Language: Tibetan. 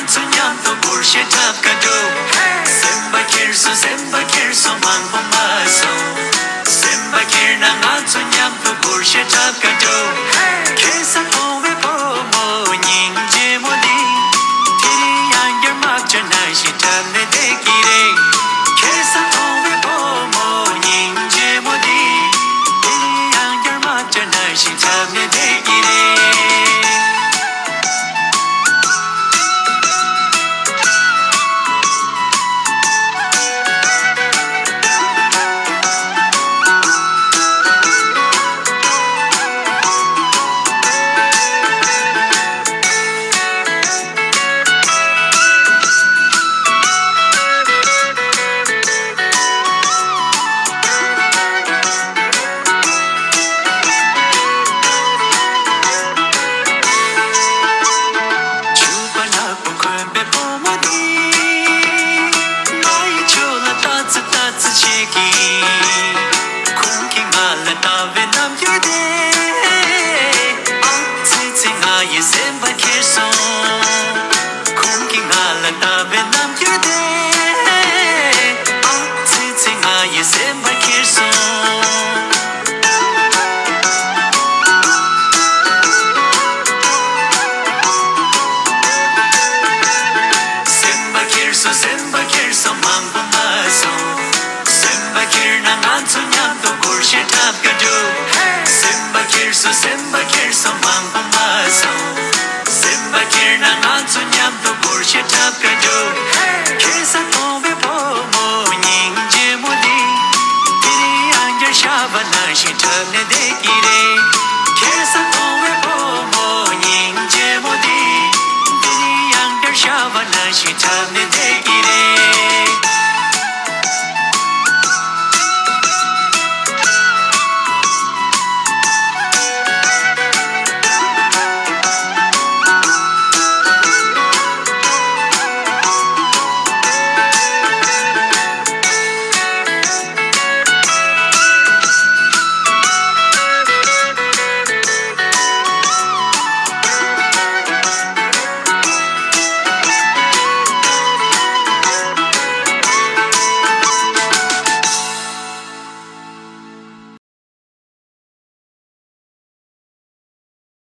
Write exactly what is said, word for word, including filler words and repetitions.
ཚོ་མཉམ་དུ་སྒོར་གཞས་འཁྲབ་ག་འགྲོ། སེམས་པ་འཁྱེར་སོང་། སེམས་པ་འཁྱེར་སོང་། མང་པོ་མ་སོང་། སེམས་པ་འཁྱེར་ན་ང་ཚོ་མཉམ་དུ་སྒོར་གཞས་འཁྲབ་ག་འགྲོ། ཁ་སང་མཐོང་བའི་བུ་མོ་སྙིང་རྗེ་མོ་འདི། དེ་རིང་ཡང་བསྐྱར་དམག་ཇ་ནང་བཞིན་འཁྲབ་ནས་བསྡད་ཀྱི་རེད། ཁ་སང་མཐོང་བའི་བུ་མོ་སྙིང་རྗེ་མོ་འདི། དེ་རིང་ཡང་བསྐྱར་དམག་ཇ་ནང་བཞིན་འཁྲབ་ནས་བསྡད་ཀྱི་རེད། ཕྱུ་པ་ནག་པོ་གོན་པའི་བུ་མོ་འདི། ང་ཡི་ཕྱོགས་ལ་ལྟ་ཙི་ལྟ་ཙི་བྱེད་ཀྱི། ཁོང་གིས་ང་ལ་ལྟ་བའི་རྣམ་འགྱུར་དེ། ཨ་ཙི་ཙི་ང་ཡི་སེམས་པ་ཁྱེར་སོང་། ཁོང་གིས་ང་ལ་ལྟ་བའི་རྣམ་འགྱུར་དེ། ཨ་ཙི་ཙི་ང་ཡི་སེམས་པ་ཁྱེར་སོང་། སེམས་པ་ཁྱེར་སོང་། སེམས་པ་ཁྱེར་སོང་། མང་པོ་མ་སོང་། སེམས་པ་ཁྱེར་ན་ང་ཚོ་མཉམ་དུ་སྒོར་གཞས་འཁྲབ་ག་འགྲོ། སེམས་པ་ཁྱེར་སོང་། སེམས་པ་ཁྱེར་སོང་། མང་པོ་མ་སོང་། སེམས་པ་ཁྱེར་ན་ང་ཚོ་མཉམ་དུ་སྒོར་གཞས་འཁྲབ་ག་འགྲོ། ཁ་སང་མཐོང་བའི་བུ་མོ་སྙིང་རྗེ་མོ་འདི། དེ་རིང་ཡང་བསྐྱར་ཤ་བ་ནང་བཞིན་འཁྲབ་ནས་བསྡད་ཀྱི་རེད། ཁ་སང་མཐོང་བའི་བུ་མོ་སྙིང་རྗེ་མོ་འདི། དེ་རིང་ཡང་བསྐྱར་ཤ་བ་ནང་བཞིན་འཁྲབ་ནས་བསྡད་ཀྱི་རེད།